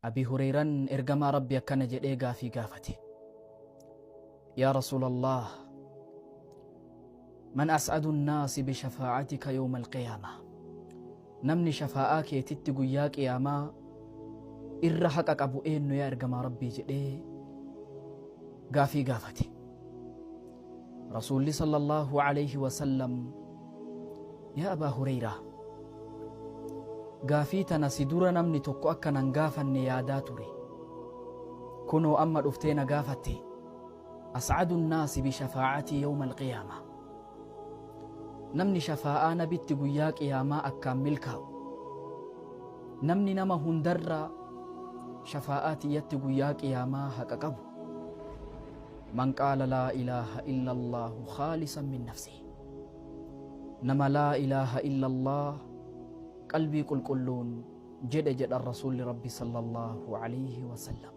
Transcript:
Abi Hureyran ergamaa Rabbi akkana jedhee gaafii gaafate. Yaa Rasuulallah, man as'adu nnaasi bishafaa'atika yawma alqiyaamaa. Namni shafaa'aa keetitti guyyaa qiyaamaa irra haqa qabu eenyu yaa ergamaa Rabbii jedhee gaafii gaafate. Rasuulli sallallahu alayhi wasallam, yaa Abaa Hureyraa, gaafii tana si dura namni tokko akka nan gaafanne yaadaa ture. Kunoo amma dhuftee na gaafatte. As'adu nnaasi bishafaa'atii yawma alqiyaamaa. Namni shafaa'aa nabitti guyyaa qiyaamaa akkaan milkaa'u. Namni nama hundarra shafaa'aa tiyyatti guyyaa qiyaamaa haqa qabu. Man qaala laa ilaaha illallaahu khaalisan min nafsihi. Nama laa ilaaha illallah qalbii qulqulluun jedhe jedhan Rasuulli Rabbi sallallahu alayhi wasallam.